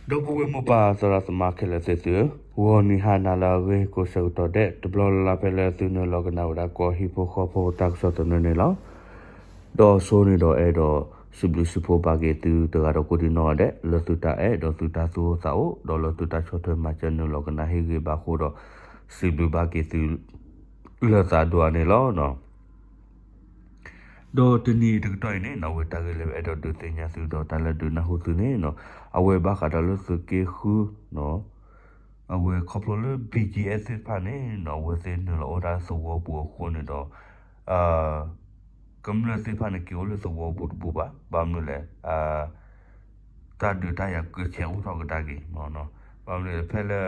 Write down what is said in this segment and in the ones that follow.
ဒီပုၢ်ဝဲၢ်မိၢ်ပၢ်သရၣ်သမါခဲလၢာ်သ့ၣ်သုဧၢ, ဂီၤနံၤဟါနၤလၢအဂ့ၤကိးဆၢကတီၢ်ဒဲး တဘျီလၢ်လၢ်ဖဲလၢသုနုာ်လီၤကနၣ်ဝဲဒၣ်ကီၢ်ဟံၣ်ဖိဃီဖိတၢ်ကစီၣ်သနၢၣ်န့ၣ်လီၤ. ဒီးအဆိန့ၣ်ဒီးအဲၣ်ဒိးစံးဘျုးစံးဖှိၣ်ဘၣ်က့ၤသုတဂၤဒီးကိးဒံနီၢ်ဂၤဒဲး လၢသုတၢ်အဲၣ်ဒီးသုတၢ်သူၣ်အိၣ်သးအိၣ် ဒီးလၢသုတၢ်ဆီၣ်ထွဲမၤစၢၤနုာ်လီၤကနၣ်ဟ့ၣ်ဂံၢ်ဘါအဃိဒီး စံးဘျုးဘၣ်က့ၤသု လၢသးဒိၣ်အါန့ၣ်လီၤ. ဒီးတနံၤအံၤတကတီၢ်အံၤန့ၣ်နီၢ် အဝဲတၢ်ဂ့ၢ်လၢပအဲၣ်ဒိးဒုးသ့ၣ်ညါသုဒီးတၢ်လၢဒုးနၢ်ဟူသုန့ၣ်နီၢ် အဝဲဘၣ်ဃးဒီးလၢသုးက့ဃု အဝဲခီဖျိလၢ ဘံၣ်ကၠံၣ်အဲၣ်သ့ၣ်တဖၣ်န့ၣ်နီၢ် အဝဲသ့ၣ်နုာ်လီၤအိၣ်ဒၣ်သဝီပူၤအဃိန့ၣ်ဒီး ကမျၢၢ်သ့ၣ်တဖၣ်န့ၣ် က့ၤအိၣ်လၢသဝီပူၤတဘူၣ်ဘၣ်. ဘၣ်မနုၤလဲၣ် တၢ်ဒုးတၢ်ယၤကဆဲးအိၣ်ထီၣ်ကဒါက့ၤ ဘၣ်မနုၤလဲၣ် ဖဲလၢ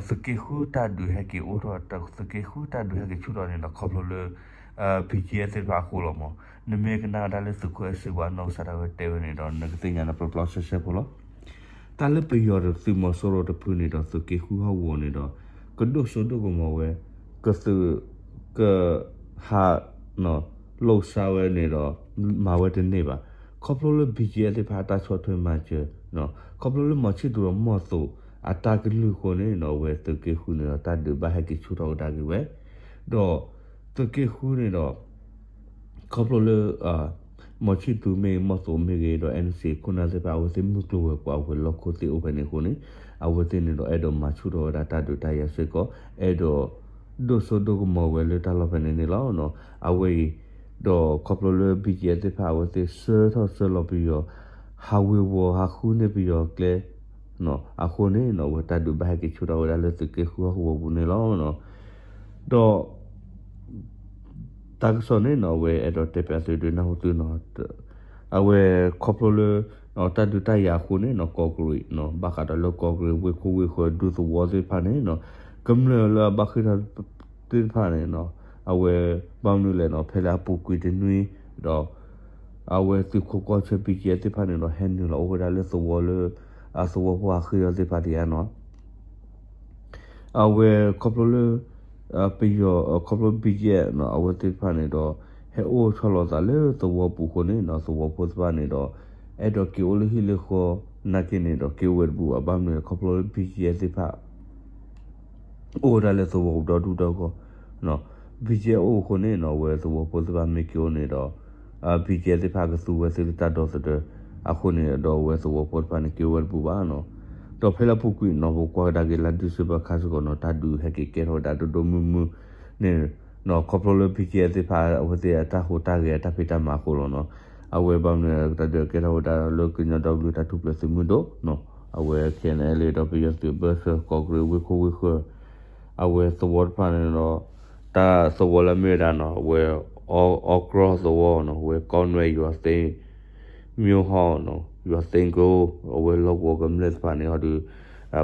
သုးက့ဃုတၢ်ဒုးဟဲက့ၤအိၣ်ထီၣ် သုးက့ဃုတၢ်ဒုးဟဲက့ၤဆူၣ်ထီၣ်န့ၣ်ဒီး ခီဖျိလၢ ဘံၣ်ကၠံၣ်အဲၣ်သ့ၣ်တဖၣ်အဃိလီၤမး. နမ့ၢ်ကနၣ်ဝဲဒၣ်လၢသုးခိၣ်အဲၣ်စ့ဝါနီၢ်ကစၢ်ဒၣ်ဝဲတဲဝဲန့ၣ်ဒီး နကသ့ၣ်ညါန့ၣ်ပျီပျီဆှဲဆှဲဖိလီၤ. တၢ်လၢပယီၤသုးမီၤစိရိၤတဖုန့ၣ်ဒီး သုးက့ဃုဟီၣ်ကဝီၤန့ၣ်ဒီး ကဒိၣ်စိဒိၣ်ကမီၤဝဲ ကသုး က ဟး လိာ်စါဝဲန့ၣ်ဒီး မၤဝဲတန့ၢ်ဘၣ်. ခီဖျိလၢ ဘံၣ်ကၠံၣ်အဲၣ်သ့ၣ်တဖၣ်အတၢ်ဆီၣ်ထွဲမၤစၢၤ ခီဖျိလၢမီၤဆံၣ်သူၤဒီးမီၢ်သိးအတၢ်ကလုၢ်အဃိန့ၣ်နီၢ် အဝဲသုးက့ဃုန့ၣ်ဒီး တၢ်ဒုးဘၣ်ဟဲက့ၤဆူၣ်ထီၣ်ကဒါက့ၤဝဲ ဒီး သုးက့ဃုန့ၣ်ဒီး ခီဖျိလၢ မီၤဆံၣ်သူၤမ့ၢ်ဂ့ၤ မီၢ်သိးမ့ၢ်ဂ့ၤ ဒီး NCA ခိၣ်နၢ်သ့ၣ်တဖၣ် အဝဲသ့ၣ်မုၢ်ကျိၤဝဲၤကွာ်ဝဲၤလီၢ်ခိၣ်သ့ၣ်အိၣ်ဖဲန့ၣ်အဃိန့ၣ် အဝဲသ့ၣ်န့ၣ်ဒီး အဲၣ်ဒိးမၤဆူၣ်ထီၣ်ဝဲဒၣ်တၢ်ဒုးတၢ်ယၤစ့ၢ်ကီး အဲၣ်ဒိး ဒိၣ်စိဒိၣ်ကမီၤဝဲလၢတၢ်လီၢ်ဖဲန့ၣ်န့ၣ်လီၤ. အဝဲအံၤ ဒီးခီဖျိလၢ ဘံၣ်ကၠံၣ်အဲၣ်သ့ၣ်တဖၣ် အဝဲသ့ၣ်ဆှၢထီၣ်ဆှၢလီၤပယီၤ ဟးဝ့ၤဝီၤ ဟးဃုန့ၢ်ပယီၤကျဲ အဃိန့ၣ်နီၢ် အဝဲတၢ်ဒုးဘၣ်ဟဲက့ၤဆူၣ်ထီၣ်ဝဲဒၣ်လၢသုးက့ဃုဟီၣ်ကဝီၤပူၤန့ၣ်လီၤ. ဒီး တၢ်ကစီၣ်န့ၣ်နီၢ် အဝဲအဲၣ်ဒိးတဲပၠးသုဒုးနၢ်ဟူသုနီၢ် အဝဲခီဖျိလၢ တၢ်ဒုးတၢ်ယၤအဃိန့ၣ်နီၢ် ကီးကရံး ဘၣ်ဃးဒီးလၢကီးကရံးဝ့ၢ်ခိၣ်ဝ့ၢ်ဃၢၤဒူသဝီသ့ၣ်တဖၣ်န့ၣ်နီၢ် ကမျၢၢ်လၢအဘၣ်ဃ့ၢ်ထီၣ်သ့ၣ်တဖၣ်န့ၣ်နီၢ် အဝဲ ဘၣ်မနုၤလဲၣ်နီၢ် ဖဲလၢအပူၤကွံာ်တနွံ ဒီး အဝဲသုးခိးကီၢ်ဆၢ ဘံၣ်ကၠံၣ်အဲၣ်သ့ၣ်တဖၣ်န့ၣ်ဒီး ဟဲနုာ်လီၤအိၣ်ဝဲဒၣ်လၢသဝီလၢ အသဝီဖိဟးဃ့ၢ်ထီၣ်သ့ၣ်တဖၣ်ဒံးဧါနီၢ် အဝဲခီဖျိလၢ ပယီၤ ခီဖျိ ဘံၣ်ကၠံၣ်အဲၣ် အဝဲသ့ၣ်တဖၣ်န့ၣ်ဒီး ဟဲအိၣ်ဆီလီၤသးလၢသဝီပူၤအဃိန့ၣ်နီၢ် သဝီဖိသ့ၣ်တဖၣ်န့ၣ်ဒီး အဲၣ်ဒိးက့ၤအိၣ်လၢဟံၣ်လၢဃီ နာ်က့န့ၣ်ဒီး က့ၤအိၣ်ဝဲတဘူၣ်ဘၣ် ဘၣ်မနုၤလဲၣ် ခီဖျိလၢ ဘံၣ်ကၠံၣ်အဲၣ်သ့ၣ်တဖၣ် အိၣ်ဝဲဒၣ်လၢသဝီပူၤဒီဒူၣ်ဒီဂီၢ် ဘံၣ်ကၠံၣ်အဲၣ်အိၣ်အဃိန့ၣ်နီၢ် အဝဲသဝီဖိသ့ၣ်တဖၣ်မ့ၢ်က့ၤအိၣ်န့ၣ်ဒီး ဘံၣ်ကၠံၣ်အဲၣ်သ့ၣ်တဖၣ်ကသူဝဲသ့ၣ်လၢတၢ်ဒီသဒၢ အဃိန့ၣ်ဒီးအဝဲသဝီဖိတဖၣ်န့ၣ် က့ၤအိၣ်ဝဲတဘူၣ်ဘၣ်နီၢ်. ဒီးဖဲလၢအပူၤကွံာ်နီၢ် ပကွၢ်ကဒါက့ၤလါ December ခါစ့ၢ်ကီးနီၢ် တၢ်ဒုးဟဲက့ၤကဲထီၣ်ဝဲဒၣ်ဒိၣ်ဒိၣ်မုၢ်မုၢ်န့ၣ်နီၢ် ခီဖျိလၢ ဘံၣ်ကၠံၣ်အဲၣ်သ့ၣ်တဖၣ် အဝဲသ့ၣ်အတၢ်ဟူးတၢ်ဂဲၤအတၢ်ဖံးတၢ်မၤအဃိလီၤနီၢ်. အဝဲဘၣ်မနုၤတၢ်ဒုးကဲထီၣ်ဝဲဒၣ်လၢကညီဒီကလုာ်တၢ်ထူၣ်ဖျဲးသုးမုၢ်ဒိၣ်နီၢ် အဝဲ KNLA ဒီးပယီၤသုးဘၢၣ်စၢၤ ကီးကရံးဝ့ၢ်ခိၣ်ဝ့ၢ်ဃၢၤ အဝဲသဝီတဖၣ်န့ၣ်ဒီး တၢ်သဝီလၢအမ့ၢ်ဝဲဒၣ်နီၢ် အဝဲ အီကရီသဝီနီၢ် အဝဲကီၢ်နွဲၣ် ယွၤသ့ မၠိဟီၣ်နီၢ် ယွၤသ့ကအိၣ် အဝဲလီၢ်ကဝီၤကမျၢၢ်သ့ၣ်တဖၣ်န့ၣ်ဒီး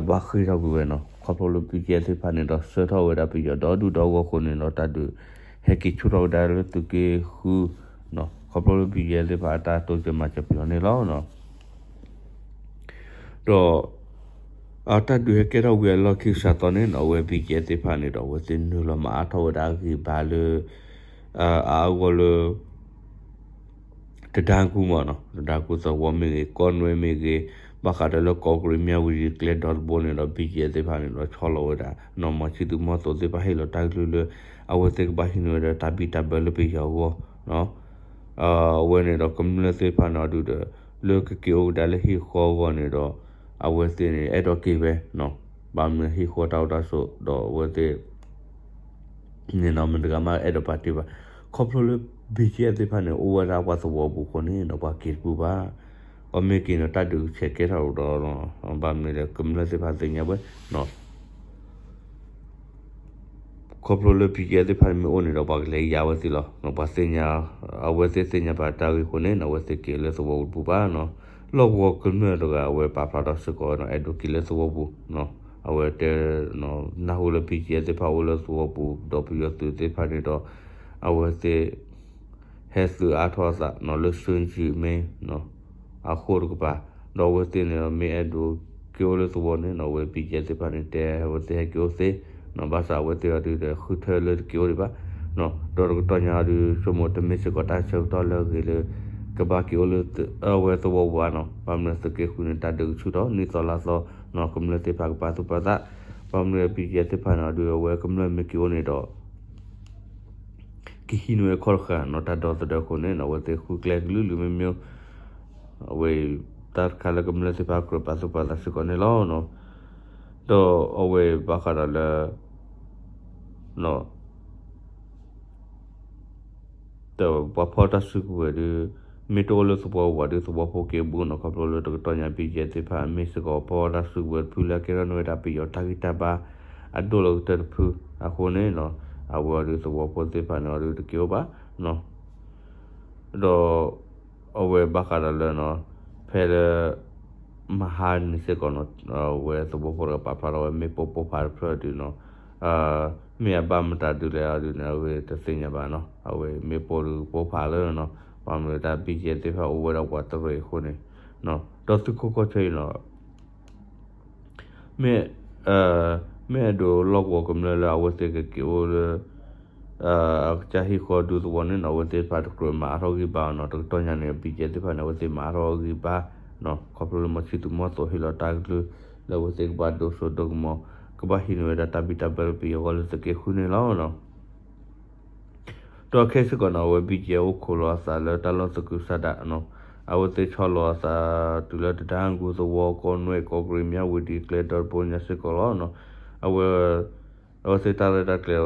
ဘၣ်ဃ့ၢ်ထီၣ်ကွံာ်ဝဲနီၢ် ခီဖျိလၢ ဘံၣ်ကၠံၣ်အဲၣ်သ့ၣ်တဖၣ်န့ၣ်ဒီး ဆှၢထီၣ်ဝဲဒၣ်ပယီၤဒီဒူၣ်ဒီဂီၢ်အဃိန့ၣ်ဒီး တၢ်ဒုးဟဲက့ၤဆူၣ်ထီၣ်ဝဲဒၣ်လၢသုးက့ဃုနီၢ် ခီဖျိလၢ ဘံၣ်ကၠံၣ်အဲၣ်သ့ၣ်တဖၣ်အတၢ်တိစၢၤမၤစၢၤပယီၤန့ၣ်လီၤ. ဒီး အတၢ်ဒုးဟဲကဲထီၣ်ဝံၤအလီၢ်ခံကစးသီန့ၣ်နီၢ် အဝဲ ဘံၣ်ကၠံၣ်အဲၣ်သ့ၣ်တဖၣ်န့ၣ်ဒီး အဝဲသ့ၣ်နုာ်လီၤမၤအါထီၣ်ဝဲဒၣ်အဂံၢ်ဘါလၢ အအါဂီၢ်လၢ တဒါကူမ့ၢ်နီၢ် တဒါကူသဝီမ့ၢ်ဂ့ၤ ကီၢ်နွဲၣ်မ့ၢ်ဂ့ၤ ဘၣ်ဃးဒီးလၢကီးကရံးမၠၣ်ဝတံၤကျဲဒီတဘိန့ၣ်ဒီး ဘံၣ်ကၠံၣ်အဲၣ်သ့ၣ်တဖၣ်န့ၣ်ဒီး ဆီလီၤဝဲဒၣ်နီၢ် မီၤဆံၣ်သူၤမီၢ်သိးသ့ၣ်တဖၣ်ဟ့ၣ်လီၤတၢ်ကလုၢ်လၢ အဝဲသ့ၣ်ကဘၣ်ဟံးန့ၢ်ဝဲဒၣ်တၢ်ဘံၣ်တၢ်ဘၢလၢပယီၤအဂီၢ် အဝဲန့ၣ်ဒီးကမျၢၢ်သ့ၣ်တဖၣ်န့ၣ်အီၤဒုးဒီး လၢကက့ၤအိၣ်ကဒါလၢဟံၣ်ဃီအဂီၢ်န့ၣ်ဒီး အဝဲသ့ၣ်န့ၣ် အဲၣ်ဒိးက့ၤဝဲနီၢ် ဘၣ်မနုၤဟံၣ်ဃီတၢ်အိၣ်တၢ်ဆိးဒီးအဝဲသ့ၣ် န့ၣ်နီၢ် မတၤတဂၤမးအဲၣ်ဒိးပာ်တ့ၢ်ဘၣ်. ခီဖျိလၢ ဘံၣ်ကၠံၣ်အဲၣ်သ့ၣ်တဖၣ်န့ၣ် အိၣ်ဝဲဒၣ်ပှၤသဝီပူၤအဃိန့ၣ်ဒီး ပှၤက့ၤတဘူၣ်ဘၣ်. ပှၤမ့ၢ်က့ၤန့ၣ် တၢ်ဒုးကဆဲးကဲထီၣ်ဒီး ဘၣ်မနုၤလဲၣ် ကမျၢၢ်သ့ၣ်တဖၣ်သ့ၣ်ညါဝဲနီၢ် ခီဖျိလၢ ဘံၣ်ကၠံၣ်အဲၣ်သ့ၣ်တဖၣ်န့ၣ်မ့ၢ်အိၣ်န့ၣ်ဒီး ပှၤကလဲၤယါဝဲသ့ၣ်လီၤ.ပှၤသ့ၣ်ညါ အဝဲသ့ၣ်သ့ၣ်ညါဘၣ်တၢ်ဂ့ၢ်အဃိန့ၣ် အဝဲသ့ၣ်က့ၤလၢသဝီပူၤတဘူၣ်ဘၣ်နီၢ်. လီၢ်ကဝီၤကမျၢၢ်တဂၤ အဝဲပာ်ဖျါထီၣ်စ့ၢ်ကီးဝဲနီၢ် အဲၣ်ဒိးက့ၤလၢသဝီပူၤနီၢ်. အဝဲတဲ နၢ်ဟူလၢ ဘံၣ်ကၠံၣ်အဲၣ်သ့ၣ်တဖၣ်အိၣ်လၢသဝီပူၤ ဒီးပယီၤသုးသ့ၣ်တဖၣ်န့ၣ်ဒီး အဝဲသ့ၣ် ဟဲသုးအါထီၣ်အသးနီၢ် လၢ စွန်ယုၣ် မ့ၢ် အဃိတကပၤ, ဒီးအဝဲသ့ၣ်န့ၣ်ဒီး မ့ၢ်အဲၣ်ဒိးက့ၤအိၣ်လၢသဝီန့ၣ်နီၢ် အဝဲ ဘံၣ်ကၠံၣ်အဲၣ်သ့ၣ်တဖၣ်န့ၣ် တဲအဝဲသ့ၣ်ဟဲက့ၤအိၣ်သ့နီၢ်. ဘၣ်ဆၣ်အဝဲသ့ၣ်အီၤဒုးဒီး ဃုထၢလၢတက့ၤအိၣ်ဒံးဘၣ်နီၢ်. ဒီးတကတီၢ်ညါအီၤဒုး ဆိကမိၣ်တမ့ၢ်စ့ၢ်ကီးတၢ်ဆၢကတီၢ်လၢအဂ့ၤလၢ က ကဘၣ်က့ၤအိၣ်လၢအဝဲသဝီပူၤဘၣ်နီၤ. ဘၣ်မနုၤသုးက့ဃုန့ၣ် တၢ်ဒုးကဆူၣ်ထီၣ် နံၣ်သီလါသီနီၤ ကမျၢၢ်သ့ၣ်တဖၣ်ကပာ်သူၣ်ပာ်သး, ဘၣ်မနုၤ ပံကဲသ့ၣ်တဖၣ်န့ၣ် အဒုးအဝဲကမျၢၢ်မ့ၢ်က့ၤအိၣ်န့ၣ်ဒီး ကဟံးန့ၢ်ဝဲခီၣ်တဃာ်နီၤ တၢ်ဒီသဒၢအဃိန့ၣ်နီၤ အဝဲသ့ၣ်ဃုကျဲကလုာ်လုာ်မ့ၢ်မ့ၢ် အဝဲ တၢ်တခါလၢကမျၢၢ်သ့ၣ်တဖၣ်ကြၢးပာ်သူၣ်ပာ်သးစ့ၢ်ကီးန့ၣ်လီၤ. ဒီးအဝဲဘၣ်ဃးဒီးလၢ ဒီးပှၤဖီၣ်တၢ်စုကဝဲၤဒီး မ့ၢ်တအိၣ်လၢသဝီပူၤဒီး သဝီဖိက့ၤဘူးနီၤ ခီဖျိလၢတကတီၢ်ညါ ပံကဲသ့ၣ်တဖၣ် မ့ၢ်စ့ၢ်ကီးပှၤဖီၣ်တၢ်စုကဝဲၤတဖုလၢအကဲထီၣ်န့ၢ်ဝဲဒၣ်ပယီၤတၢ်ဂံၢ်တၢ်ဘါ အဒိၣ်လီၤကတၢၢ်တဖုအဃိန့ၣ်နီၤ အဝဲအီၤဒီးသဝီဖိသ့ၣ်တဖၣ်န့ၣ်အီၤဒီးတက့ၤအိၣ်ဘၣ်နီၤ ဒီး အဝဲဘၣ်ဃးဒီးလၢနီၤ ဖဲလၢ မဟါန့ၣ်စ့ၢ်ကီးနီၤ အဝဲသဝီဖိတဂၤပာ်ဖျါထီၣ်ဝဲမ့ၣ်ပိၢ်ပိၢ်ဖးတဖျၢၣ်ဒုးနီၤ မ့ၢ်အဘၣ်မတၤဒုးလဲၣ်အီၤဒုးန့ၣ် အဝဲတသ့ၣ်ညါဘၣ်နီၤ အဝဲမ့ၣ်ပိၢ်ဒုးပိၢ်ဖးလၢနီၤ ဘၣ်မနုၤတၢ် ဘံကဲသ့ၣ်တဖၣ်အိၣ်ဝဲဒၣ်ပှၤတရံးအဃိန့ၣ် ဒီးသုးခိၣ်ကီၢ်ဆၢအံၤနီၤ မ့ၢ် မ့ၢ်အဲၣ်ဒိးလီၢ်ကဝီၤကမျၢၢ်လၢအဝဲသ့ၣ်ကက့ၤအိၣ်လၢ အကစၢ်ဟံၣ်ဃီဒူသဝီန့ၣ်နီၤ အဝဲသ့ၣ်တဖၣ်တကြၢးမၤအါထီၣ်ဂံၢ်ဘါအီၤနီၤ တကတီၢ်ညါန့ၣ် ဘံကဲသ့ၣ်တဖၣ်န့ၣ် အဝဲသ့ၣ်မၤအါထီၣ်ဂံၢ်ဘါနီၤ ခီဖျိလၢမီၤဆံသူမီၤသိးဟ့ၣ်လီၤတၢ်ကလုၢ် လၢအဝဲသ့ၣ်ကဘၣ်ဒိစိဒိကမီၤ ကဘၣ်ဟံးန့ၢ်ဝဲဒၣ်တၢ်ဘံၣ်တၢ်ဘၢလၢပယီၤဂီၢ်လၢသုးက့ဃုန့ၣ်လီၤ. ဒီးခဲစ့ၢ်ကီးနီၤ အဝဲ ဘံကဲ အိၣ်ခိးလီၤအသးလၢတၢ်လီၢ်သကုၤဆးဒးနီၤ အဝဲသ့ၣ်ဆီလီၤအသးတုၤလၢတဒါအကူသဝီ ကီၢ်နွဲၣ် ကီၢ်ကရ့ၣ် မၠၣ်ဝတံၤ ကျဲဒီတဘိညါစ့ၢ်ကီးလီၤ. အဝဲ အဝဲသ့ၣ်တၢ်ရဲၣ်တၢ်ကျဲၤ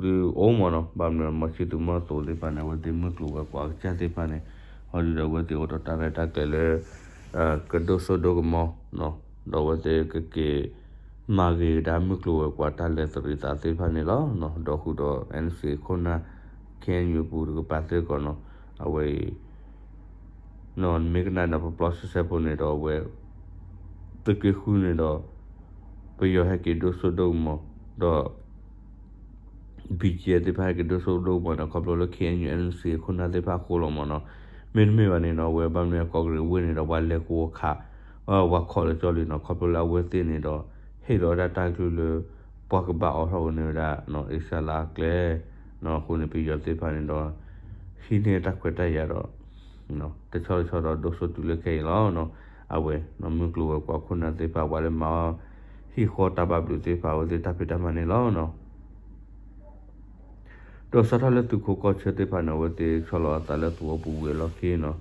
ဒုးအိၣ်မးနီၤ ဘၣ်မနုၤ မီၤဆံသူမီၤသိးသ့ၣ်တဖၣ်န့ၣ် အဝဲသ့ၣ်မုၢ်ကျိၤဝဲၤကွာ်အကစၢ်သ့ၣ်တဖၣ်န့ၣ် ဟီဒုးဒီးအဝဲသ့ၣ်အိၣ်ဒီးတၢ်ရဲၣ်တၢ်ကျဲၤလၢ ကဒိၣ်စိဒိၣ်ကမီၤ ဒီးအဝဲသ့ၣ်ကက့ၤ မၤဂ့ၤကဒါမုၢ်ကျိၤဝဲၤကွာ်တၢ်လဲၤသရံးသးသ့ၣ်တဖၣ်န့ၣ်လီၤ. ဒီးဃုာ်ဒီး NCA ခိၣ်နၢ် KNU ပူၤတကပၤစ့ၢ်ကီးနီၤ အဝဲအံၤ မ့ၢ်ကနၣ်ဒီးပပျီဆဲဆဲဖိန့ၣ်ဒီးအဝဲ သုးက့ဃုန့ၣ်ဒီး ပယီၤဟဲက့ၤဒိၣ်စိဒိၣ်ကမီၤ ဒီး ဘံကဲသ့ၣ်တဖၣ်ဟဲက့ၤဒိၣ်စိဒိၣ်ကမီၤန့ၣ် ခီဖျိလၢ KNU NCA ခိၣ်နၢ်သ့ၣ်တဖၣ်အဃိလီၤမးနီၤ. မ့တမ့ၢ်ဘၣ်န့ၣ်နီၤ အဝဲဘၣ်မနုၤကီၢ်ကရ့ၣ်ဝ့ၢ်န့ၣ်ဒီးပှၤလဲၤကဝီၤခး ပှၤခိးလၢကၠီလံနီၤ ခီဖျိလၢအဝဲသ့ၣ်န့ၣ်ဒီး ဟ့ၣ်လီၤဝဲဒၣ်တၢ်ကလုၢ်လၢ ပှၤကဘၣ်အိးထီၣ်ကန့ၢ်ဝဲဒၣ် အ့ရှါလါအကျဲ အဃိန့ၣ် ပယီၤသ့ၣ်တဖၣ်န့ၣ်ဒီး ဟံးန့ၢ်တၢ်ခွဲးတၢ်ယာ်ဒီး တဆီတဆီဒီးဒိၣ်စိတုၤလၢခဲအံၤလီၤ. အဝဲ မုၢ်ကျိၤဝဲၤကွာ်ခိၣ်နၢ်သ့ၣ်တဖၣ် ပှၤလၢမၤအီၣ်ဟံၣ်ဃီတၢ်ဘၣ်ဘျုးသ့ၣ်တဖၣ် အဝဲသ့ၣ်တၢ်ဖံးတၢ်မၤန့ၣ်လီၤ. ဒီးစးထီၣ်လၢသုးခိးကီၢ်ဆၢသ့ၣ်တဖၣ်န့ၣ် အဝဲသ့ၣ်ဆီလီၤအသးလၢသဝီပူၤဝံၤအလီၢ်ခံနီၤ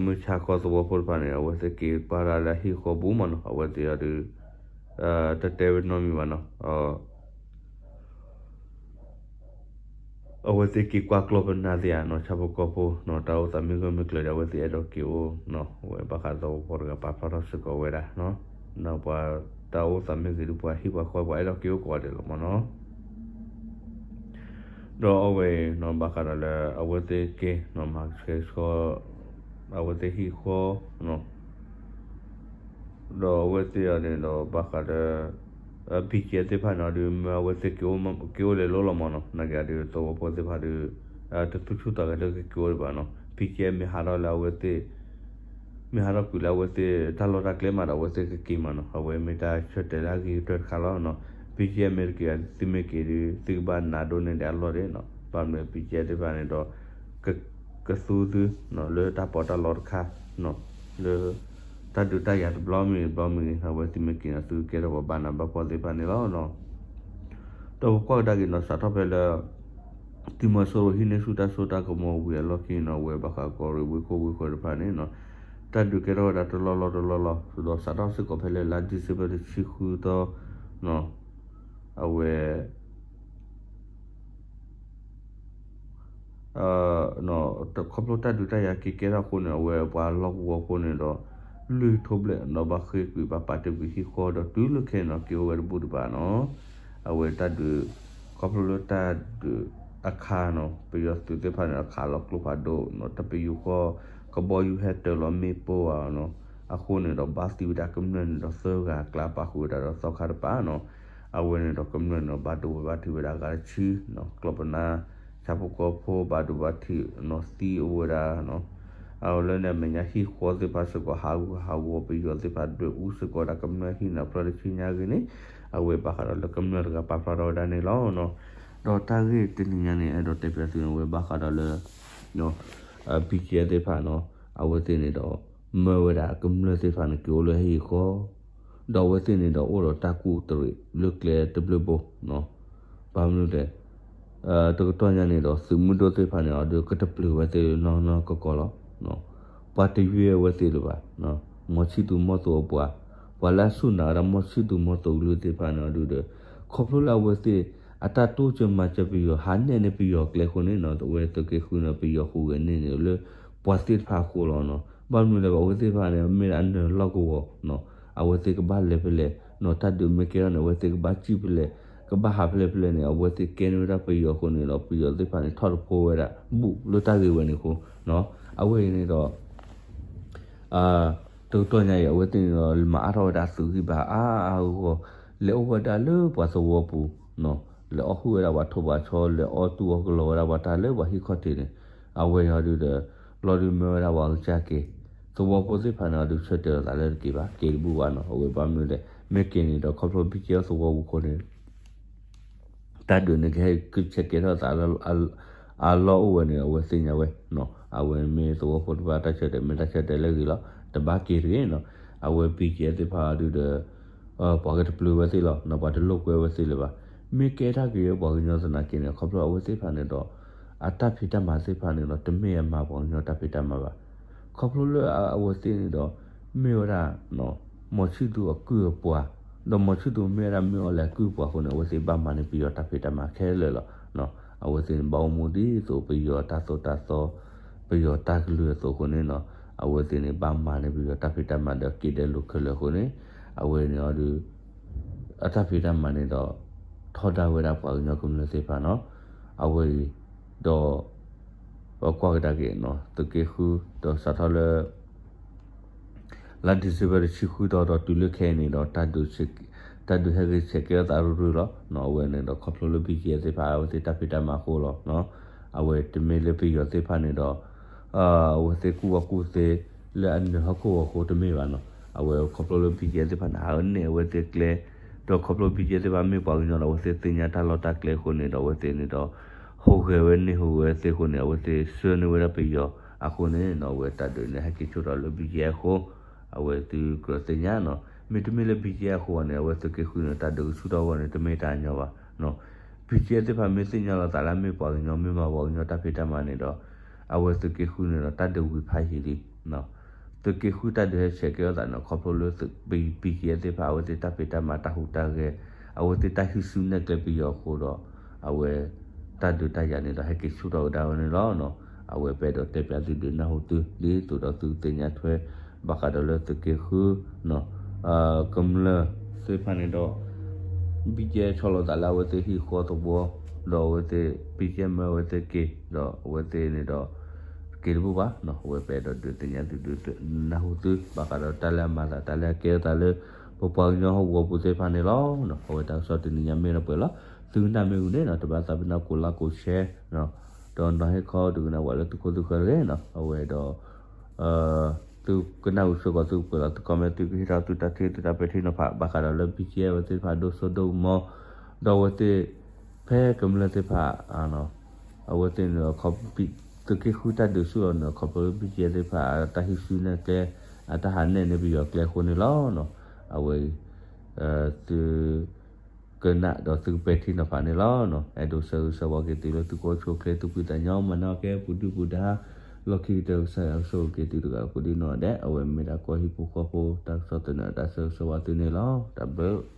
မုၢ်ဆါခီသဝီဖိတဖၣ်န့ၣ် အဝဲသ့ၣ်က့ၤကွၢ်ဒၣ်လၢဟံၣ်ဃီပူၤမးနီၤ အဝဲသ့ၣ်အီၤဒီး တတဲဝဲနီတမံၤဘၣ်နီၤ အဝဲသ့ၣ်က့ၤကွၢ်ကျီၢ်ပနၢ်သ့ၣ်ဧါနီၤ ဆၣ်ဖိကီၢ်ဖိနီၤ တၢ်အိၣ်သးမ့ၢ်ဂၢၢ်မ့ၢ်ကျၢၤဒီး အဝဲသ့ၣ်အဲၣ်ဒိးက့ၤအိၣ်နီၤ အဝဲဘၣ်ဃးသဝီဖိတဂၤပာ်ဖျါထီၣ်စ့ၢ်ကီးဝဲဒၣ်နီၤ ပှၤတၢ်အိၣ်သးမ့ၢ်ဂ့ၤဒီးပှၤဟံၣ်ပှၤဃီပှၤအဲၣ်ဒိးက့ၤအိၣ်ကိးဂၤဒဲးလီၤမးနီၤ ဒီးအဝဲနီၤ ဘၣ်ဃးဒီးလၢအဝဲသ့ၣ်က့ၤနီၤ မၤဆှဲဆှီ အဝဲသ့ၣ်ဟံၣ်ဃီနီၤ ဒီးအဝဲသ့ၣ်အီၤန့ၣ်ဒီးဘၣ်ဃးဒီး ဘံကဲသ့ၣ်တဖၣ်န့ၣ်ဒီး မ့ၢ်အဝဲသ့ၣ်က့ၤအိၣ်လဲၤလိၤလီၤမးနီၤ နာ်က့ဒီးသဝီဖိသ့ၣ်တဖၣ်ဒီး တသူၣ်ဆူၣ်သးဂဲၤလၢကက့ၤအိၣ်ဒံးဘၣ်နီၤ ဘံကဲမ့ၢ်ဟးထီၣ်လၢအဝဲသ့ၣ် မ့ၢ်ဟးထီၣ်ကွံာ်လၢအဝဲသ့ၣ်တၢ်လီၢ်တၢ်ကျဲမးဒီး အဝဲသ့ၣ်ကက့ၤမးနီၤ အဝဲမ့ၢ်တၢ်ဆၢတဲာ်လၢအဂ့ၤကတၢၢ်တခါလီၤနီၤ ဘံကဲမ့ၢ်တက့ၤ သုမ့ၢ်က့ၤဒီး သုကဘၣ်နးဒိၣ်န့ၢ်ဒံးအလီၢ်ဒံးနီၤ ဘၣ်မနုၤဘံကဲသ့ၣ်တဖၣ်န့ၣ်ဒီး ကသူသုနီၤ လၢတၢ်ပီးတၢ်လီတခါနီၤ လၢ တၢ်ဒုးတၢ်ယၤတဘျီမ့ၢ်တဘျီမ့ၢ်ဂ့ၤ အဝဲသုမ့ၢ်က့ၤနီၤ သုကကဲထီၣ်ပှၤဘၣ်နးဘၣ်ဖှီၣ်သ့ၣ်တဖၣ်န့ၣ်လီၤနီၤ ဒီးပကွၢ်ကဒါက့ၤနီၤ စးထီၣ်ဖဲလၢ သုးမီၤစိရိၤဟံးန့ၢ်ဆူၣ်တၢ်စိတၢ်ကမီၤဝံၤအလီၢ်ခံနီၤ အဝဲဘၣ်ဃးကီၢ်ရ့ၣ်ဝ့ၢ်ခိၣ်ဝ့ၢ်ဃၢၤတဖၣ်န့ၣ်နီၤ တၢ်ဒုးကဲထီၣ်ဝဲဒၣ်တလီၢ်လီၢ်တလီၢ်လီၢ် ဒီးစးထီၣ်စ့ၢ်ကီးဖဲလၢလါဒံၣ်စ့ဘၢၣ်တဆံဃုသီနီၤ အဝဲ ခီဖျိတၢ်ဒုးတၢ်ယၤက့ၤကဲထီၣ်အဃိန့ၣ် အဝဲပှၤလီၢ်ကဝီၤဖိန့ၣ်ဒီး လွံၢ်ထီၣ်ဘျဲၣ် ဒီးဘၣ်ဃ့ကွံာ်ဘၣ်ပာ်တ့ၢ်ကွံာ်ဟံၣ်ဃီဒီးတုၤလၢခဲအံၤနီၤ က့ၤအိၣ်ဝဲတဘူၣ်တဘၣ်နီၤ အဝဲတၢ်ဒုး ခီဖျိလၢတၢ်ဒုးအခါနီၤ ပယီၤသုးသ့ၣ်တဖၣ်န့ၣ် အခးလီၤကျိဖးဒိၣ်နီၤ တပယူာ်ဃီ ကဘီယူၤဟဲတၢၤလီၤမ့ၣ်ပိၢ်ဧါနီၤ အဃိန့ၣ်ဒီးဘၣ်သံဝဲဒၣ်ကမျၢၢ်န့ၣ်ဒီးသၢဂၤအကျါ ပာ်ဃုာ်ဝဲဒၣ်ဒီးသီခါတပၤနီၤ အဝဲန့ၣ်ဒီးကမျၢၢ်န့ၣ်ဒီး ဘၣ်ဒိဘၣ်ထံးဝဲဒၣ်အဂၤတဆံနီၤ ကျီၢ်ပနၢ် ဆၣ်ဖိကီၢ်ဖိဘၣ်ဒိဘၣ်ထံးနီၤ သံအိၣ်ဝဲဒၣ်နီၤ အဝဲလၢန့ၣ်အမဲာ်ညါဟံၣ်ဃီသ့ၣ်တဖၣ်စ့ၢ်ကီး ဟးဂူာ်ဟးဂီၤ ပယီၤသ့ၣ်တဖၣ်ဒွဲၣ်အူစ့ၢ်ကီးဝဲဒၣ်ကမျၢၢ်ဟံၣ်န့ၣ် ဖျၢၣ်တဆံညါဂ့ၤန့ၣ် အဝဲဘၣ်ဃးဒီးလၢကမျၢၢ်တဂၤပာ်ဖျါထီၣ်ဝဲဒၣ်န့ၣ်လီၤနီၤ ဒီးတၢ်ဂ့ၢ်တနံၤညါန့ၣ် အဲၣ်ဒိးတဲပၠးသုန့ၣ် အဝဲဘၣ်ဃးဒီးလၢ BGF သ့ၣ်တဖၣ်နီၤ အဝဲသ့ၣ်န့ၣ်ဒီး မၢဝဲဒၣ်ကမျၢၢ်သ့ၣ်တဖၣ်န့ၣ် က့ၤအိၣ်လၢဟံၣ်ဃီ ဒီးအဝဲသ့ၣ်န့ၣ်ဒီးအိၣ်ဒီးတၢ်ကူၣ်တရံးလၢကျဲတဘျုးဘိနီၤ. ဘၣ်မနုၤလဲၣ် တကတီၢ်ညါန့ၣ်ဒီး သုးမုၢ်ဒိၣ်သ့ၣ်တဖၣ်န့ၣ်ဒီး ကတပျုာ်ဝဲသ့ၣ်နီၢ်နီၢ်ကီၢ်ကီၢ်လီၤ. ပှၤတယွဲၢ်ဝဲသ့ၣ်လၢၤဘၣ်. မီၤဆံၣ်သူၤမီၤသိးအပှၤ, ပှၤလၢအစူၢ်နာ်ဝဲဒၣ်မီၤဆံၣ်သူၤမီၤသိးကလုာ်သ့ၣ်တဖၣ်န့ၣ်အီၤဒုဒီး ခီဖျိလၢအဝဲသ့ၣ် အတၢ်တိစၢၤမၤစၢၤပယီၤ ဟးနဲၣ်န့ၢ်ပယီၤကျဲအဃိန့ၣ်နီၤ အဝဲသုးက့ဃုန့ၣ် ပယီၤဟူးဂဲၤန့ၢ်န့ၣ်လၢ ပှၤသ့ၣ်တဖၣ်အဃိလီၤနီၤ. ဘၣ်မနုၤလဲၣ် အဝဲသ့ၣ်တဖၣ်န့ၣ် မ့ၢ်ဒၣ်အနၢၤလီၢ်ကဝီၤနီၤ အဝဲသ့ၣ်ကဘၣ်လဲၤဖဲလဲၣ်နီၤ တၢ်ဒုးမ့ၢ်ကဲထီၣ်န့ၣ် အဝဲသ့ၣ်ကဘၣ်စံၣ်ဖဲလဲၣ် ကဘၣ်ဟးဖဲလဲၣ်ဖဲလဲၣ်န့ၣ် အဝဲသ့ၣ်ကဲန့ၢ်ဝဲဒၣ်ပယီၤအဃိန့ၣ်ဒီး ပယီၤသ့ၣ်တဖၣ်န့ၣ် ထီၣ်တဖိဝဲဒၣ် ဘူးလၢတၢ်ဂ့ၢ်ဝဲန့ၣ်အဃိနီၤ အဝဲအံၤန့ၣ်ဒီး တကတီၢ်ညါအံၤ အဝဲသ့ၣ်န့ၣ်ဒီး မၤအါထီၣ်ဝဲဒၣ်သုးဂံၢ်ဘါအါအါဂီၢ်ဂီၢ် လဲၤအိၣ်ဝဲဒၣ်လၢပှၤသဝီပူၤနီၤ လဲၤအီၣ်ဟုၣ်ဝဲဒၣ်ပှၤထိၣ်ပှၤဆီ လဲၤအီၣ်တူၢ်အီၣ်ကလီဝဲဒၣ်ပှၤတၢ်လၢပှၤဟံၣ်ခီၣ်ထံးန့ၣ် အဝဲအံၤအီၤဒုဒီး လီၤဒုးမၢဝဲဒၣ်ပှၤကစၢ်က့ၤ သဝီဖိသ့ၣ်တဖၣ်န့ၣ်အီၤဒု ဆၢတဲာ်လီၤသးလၢတက့ၤဘၣ် က့ၤတဘူးဘၣ်နီၤ အဝဲဘၣ်မနုၤလဲၣ် မ့ၢ်က့ၤန့ၣ်ဒီး ခီဖျိ BGF သဝီပူၤအဃိန့ၣ် တၢ်ဒုးန့ၣ် ကဟဲကဆဲးကဲထီၣ်သးလၢ အလီၢ်အိၣ်ဝဲန့ၣ် အဝဲသ့ၣ်ညါဝဲနီၤ အဝဲမ့ၢ်သဝီဖိတဖၣ်တၢ်ဆၢတဲာ် မ့ၢ်တၢ်ဆၢတဲာ်လၢအဂ့ၤလီၤ တဘၣ်က့ၤတဂ့ၤနီၤ အဝဲ BGF သ့ၣ်တဖၣ်အီၤဒုဒီး ပှၤကတပျုာ်ဝဲသ့ၣ်လီၤနီၤ ပှၤတလိာ်ကွဲဝဲသ့ၣ်လၢၤဘၣ် မ့ၢ်ကဲထီၣ်က့ၤဝဲပှၤကညီသနာ်က့န့ၣ် ခီဖျိအဝဲသ့ၣ်တဖၣ်န့ၣ်ဒီး အတၢ်ဖံးတၢ်မၤသ့ၣ်တဖၣ်န့ၣ်ဒီး တမ့ၢ်အမၤပှၤကညီတၢ်ဖံးတၢ်မၤဘၣ် ခီဖျိလၢအဝဲသ့ၣ်န့ၣ်ဒီး မ့ၢ်ဝဲဒၣ် မီၤဆံၣ်သူၤအကုၢ်အပှၤ, ဒီးမီၤဆံၣ်သူၤမ့ၢ်ဝဲဒၣ်မ့ၢ်အီၤလဲၤအကုၢ်အပှၤအဃိန့ၣ် အဝဲသ့ၣ်ဘၣ်မၤန့ၢ်ပယီၤတၢ်ဖံးတၢ်မၤခဲလၢာ်လီၤ. အဝဲသ့ၣ်န့ၣ် ဘၣ်အိၣ်မူဒ်သိးပယီၤတၢ်သိၣ်တၢ်သီ, ပယီၤတၢ်ကလုၢ်အသိးအဃိန့ၣ်နီၤ, အဝဲသ့ၣ်န့ၣ် ဘၣ်မၤန့ၢ်ပယီၤတၢ်ဖံးတၢ်မၤဒီးက့ၤဒဲးလိာ်ခဲလၢာ်အဃိန့ၣ်, အဝဲန့ၣ်အီၤဒုး အတၢ်ဖံးတၢ်မၤန့ၣ်ဒီး ထီဒါဝဲဒၣ်ပှၤကညီကမျၢၢ်သ့ၣ်တဖၣ်နီၤ, အဝဲအံၤ ဒီး ပကွၢ်ကဒါက့ၤနီၤ သုးက့ဃု ဒီးစးထီၣ်လၢ လါ December တဆံဃုသီဒီးတုၤလၢခဲအံၤန့ၣ်ဒီး တၢ်ဒုးဟဲဂ့ၤဆဲးကဲထီၣ်သးရုၢ်ရုၢ်လီၤ. အဝဲန့ၣ်ဒီးခီဖျိလၢ BGF သ့ၣ်တဖၣ် အဝဲသ့ၣ်တၢ်ဖံးတၢ်မၤအဃိလီၤ. အဝဲတမ့ၢ်လၢပယီၤသ့ၣ်တဖၣ်န့ၣ်ဒီး အဝဲသ့ၣ်ကူၣ်ဘၣ်ကူၣ်သ့လၢအနၢၤဟီၣ်ခိၣ်အဃိတမ့ၢ်ဘၣ်နီၤ. အဝဲခီဖျိလၢ BGF သ့ၣ်တဖၣ်န့ၣ် ဟးဂီၤန့ၢ်အဝဲသ့ၣ်ကျဲ ဒီးခီဖျိ BGF သ့ၣ်တဖၣ်မ့ၢ်ပှၤကညီဒီး အဝဲသ့ၣ်သ့ၣ်ညါတၢ်လီၢ်တၢ်ကျဲအဃိန့ၣ်ဒီး အဝဲသ့ၣ်န့ၣ်ဒီး ဟူးဂဲၤဝဲန့ၢ်ဟူးဂဲၤဝဲသ့ၣ်အဃိန့ၣ် အဝဲသ့ၣ်ဆှၢန့ၢ်ဝဲဒၣ်ပယီၤအဃိန့ၣ်နီၤ အဝဲတၢ်ဒုးန့ၣ် ဟဲက့ၤဆူၣ်ထီၣ်လၢ BGF အဃိ အဝဲသုကြၢးသ့ၣ်ညါနီၤ. မ့တမ့ၢ်လၢ BGF အဃိန့ၣ် အဝဲသုးက့ဃုန့ၣ် တၢ်ဒုးကဆူၣ်ထီၣ်အဂီၢ်န့ၣ် တမ့ၢ်တၢ်ညီဘၣ်နီၤ. BGF သ့ၣ်တဖၣ်မ့ၢ်သ့ၣ်ညါလီၤသးလၢအမ့ၢ်ပှၤကညီ မ့ၢ်မၤပှၤကညီတၢ်ဖံးတၢ်မၤန့ၣ်ဒီး အဝဲသုးက့ဃုန့ၣ်ဒီး တၢ်ဒုးဝံၤဖးယံာ်လံ သုးက့ဃုတၢ်ဒုးဟဲဆဲးကဲထီၣ်သးန့ၣ် ခီဖျိလၢ BGF သ့ၣ်တဖၣ် အဝဲသ့ၣ်တၢ်ဖံးတၢ်မၤတၢ်ဟူးတၢ်ဂဲၤ အဝဲသ့ၣ်တၢ်ဟံးစုနဲၣ်ကျဲပယီၤအဃိဒီး အဝဲ တၢ်ဒုးတၢ်ယၤန့ၣ်ဒီး ဟဲက့ၤဆူၣ်ထီၣ်ကဒါဝဲန့ၣ်လီၤ. အဝဲပအဲၣ်ဒိးတဲပၠးသုဒုးနၢ်ဟူသု ဒ်သိးဒီးသုကသ့ၣ်ညါထွဲ ဘၣ်ဃးဒီးလၢသုးက့ဃု ကမျၢၢ်သ့ၣ်တဖၣ်န့ၣ်ဒီး BGF ဆီလီၤသးလၢအဝဲသ့ၣ်ဟံၣ်ဃီသဝီ ဒီးအဝဲသ့ၣ် BGF မၢအဝဲသ့ၣ်က့ၤ ဒီးအဝဲသ့ၣ်န့ၣ်ဒီး က့ၤတဘူးဘၣ်နီၤ. အဝဲပအဲၣ်ဒိးဒုးသ့ၣ်ညါသုဒုးနၢ်ဟူသု ဘၣ်ဃးဒီးတၢ်လၢအမၤသး တၢ်လၢအကဲထီၣ်သးလၢ ပပှၤကညီဟီၣ်ကဝီၤပူၤသ့ၣ်တဖၣ်န့ၣ်လီၤ. အဝဲတၢ်ကစီၣ်တနံၤညါမ့ၢ်ဒီးပှဲၤလီၤ. သုကနၣ်မ့ၢ်ဂ့ၤန့ၣ်နီၤ တဘၣ်သးပ့ၤနီၣ် ကိးlike ကိးshare ဒီးနီၤဟ့ၣ်ခီဒုးကနၣ်ဝဲလၢသုခိၣ်သုဃၢၤတဂ့ၤနီၤ. အဝဲဒီး သုကနၣ်ဝံၤဆိကီးသုကပှဲၤလီၤ သုcomment သုကဟ့ၣ်ထီၣ်သုတၢ်ထံၣ်သုတၢ်ပဲာ်ထံနီၤဖး ဘၣ်ဃးဒီးလၢ BGF အဝဲသ့ၣ်တဖၣ်ဒိၣ်စိဒိၣ်ကမီၤ ဒီးအဝဲသ့ၣ် ဖဲကမျၢၢ်သ့ၣ်တဖၣ် အဝဲသ့ၣ်န့ၣ်ဒီး သုးက့ဃုတၢ်ဒုးဆူၣ်လီၤန့ၣ် ခီဖျိလၢ BGF သ့ၣ်တဖၣ် အတၢ်ဟံးစုနဲၣ်ကျဲ အတၢ်ဟးနဲၣ်န့ၢ်ပယီၤကျဲအဃိန့ၣ်လီၤ. အဝဲ သု ကနၣ်ဒီးသုကပဲာ်ထံနီၤဖးန့ၣ်လီၤ. အဲၣ်ဒိးဆၢဂ့ၤဆၢဝါက့ၤသုလၢသုကအိၣ်ဆူၣ်အိၣ်ချ့ သုပှၤသးညီ မၤနၢၤကဲပူၤဒုၣ်ပူၤဒါ လီၢ်ခံကတၢၢ် ကစၢ်ယွၤကဆိၣ်ဂ့ၤက့ၤသုတဂၤကိးဒံနီၢ်ဒဲး အဝဲမ့ၢ်ဒၣ်ကီၢ်ဟံၣ်ဖိဃီဖိ တၢ်ကစီၣ်သနၢၣ် တၢ်ဆၢဂ့ၤဆၢဝါသုန့ၣ်လီၤ. တၢ်ဘျုး